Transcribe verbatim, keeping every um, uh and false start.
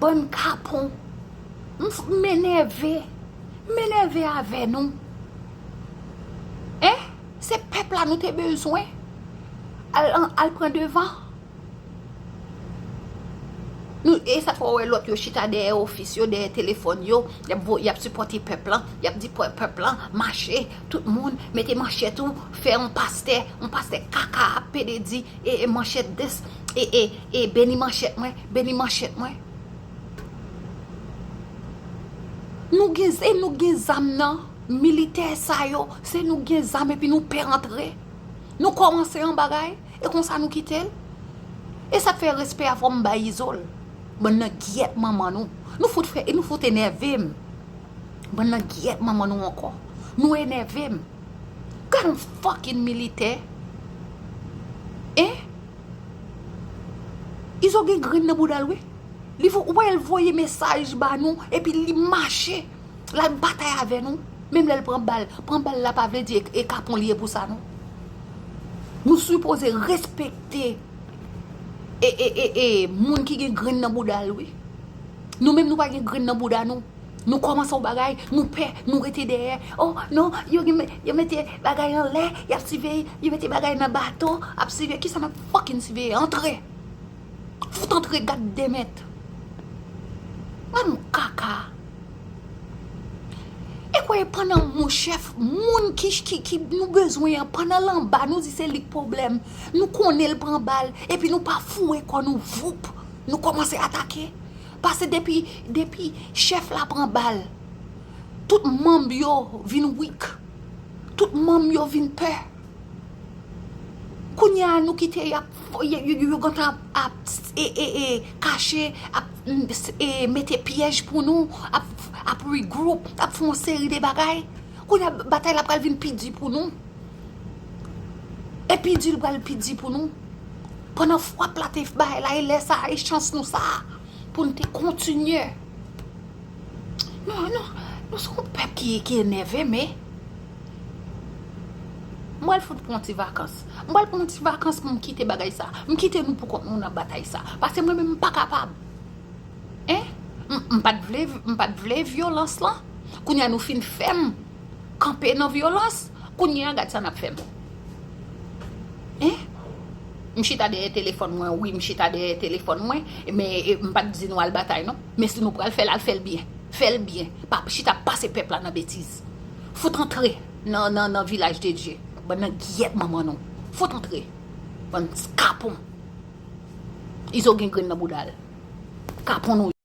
Bann kapon. M, m enève. M enève avè nou. Hein? Se pèp la nou te bezwen. Al, al pran devan. Nou, e sa fè w wè lòt yo chita dèyè ofis yo, dèyè telefòn yo, y ap vo-, y ap sipòte pèp lan, y ap di pè-, pèp lan, mache, tout moun, mete manchèt ou, fè yon pastè, yon pastè kaka ap pede di, e, e manchèt dis, e, e, e beni manchèt mwen, beni manchèt mwen. Nou gen, e nou gen zam nan, militè sa yo, se nou gen zam epi nou pè antre. Nou kòmanse yon bagay, e konsa nou kite l. E sa k fè respè a fò m bay Izo l. Bann nan gyèt manman nou. Nou fout fè, e nou fout enève m. Bann nan gyèt manman nou ankò. Nou enève m. Gad yon fucking militè. Hein? Izo gen grenn nan bouda l, wi. Li vo-, wè l voye mesaj ba nou, epi li mache. L al batay avè nou. Menm lè l pran bal, pran bal la pa vle di e, e kapon li ye pou sa, non. Nou sipoze respekte e, e, e, e, moun ki gen grenn nan bouda l, wi. Nou menm nou pa gen grenn nan bouda nou. Nou kòmanse yon bagay, nou pè, nou rete dèyè. Oh, non, yo gen, yo mete bagay anlè, y ap siveye, yo mete bagay nan bato, ap siveye. Kisa n ap fucking siveye? Antre! Fout antre, gad demèt. Gad yon kaka. E kwè pandan moun chèf, moun ki, ki, ki nou bezwen an, pandan l anba, nou di se li k pwoblèm. Nou konnen l pran bal, epi nou pa foure kò nou, voup. Nou kòmanse atake. Paske depi, depi chèf la pran bal, tout manm yo vin weak. Tout manm yo vin pè. Kounye a nou kite y ap, yo, yo, yo gentan ap, ap, e, e, e, kache, ap, mm, s-, e, mete pyèj pou nou, ap, ap regroup, ap fè yon seri de bagay. Kounye a batay la pral vin pi di pou nou. E pi di l pral pi di pou nou. Pandan frap la te bay la, e lè sa a, e chans nou sa a, pou n te kontinye. Non, non, nou se yon pèp ki, ki enève, men. M pral fout pran yon ti vakans. M pral pran yon ti vakans pou m kite bagay sa. M kite nou pou kont nou nan batay sa. Paske mwen menm m pa kapab. Hein? M, m pa t vle, m pa t vle vyolans lan. Kounye a nou fin fè m kanpe nan vyolans. Kounye a gad sa n ap fè m. Hein? M chita dèyè telefòn mwen, wi, m chita dèyè telefòn mwen, men, e, m pa t di nou al batay, non. Men si nou pral fè l, al fè l byen. Fè l byen. Pa chita pase pèp la nan betiz. Fout antre nan, nan, nan vilaj de Dye. Bann nan gyèt manman nou. Fout antre. Bann kapon. Izo gen grenn nan bouda l. Kapon nou.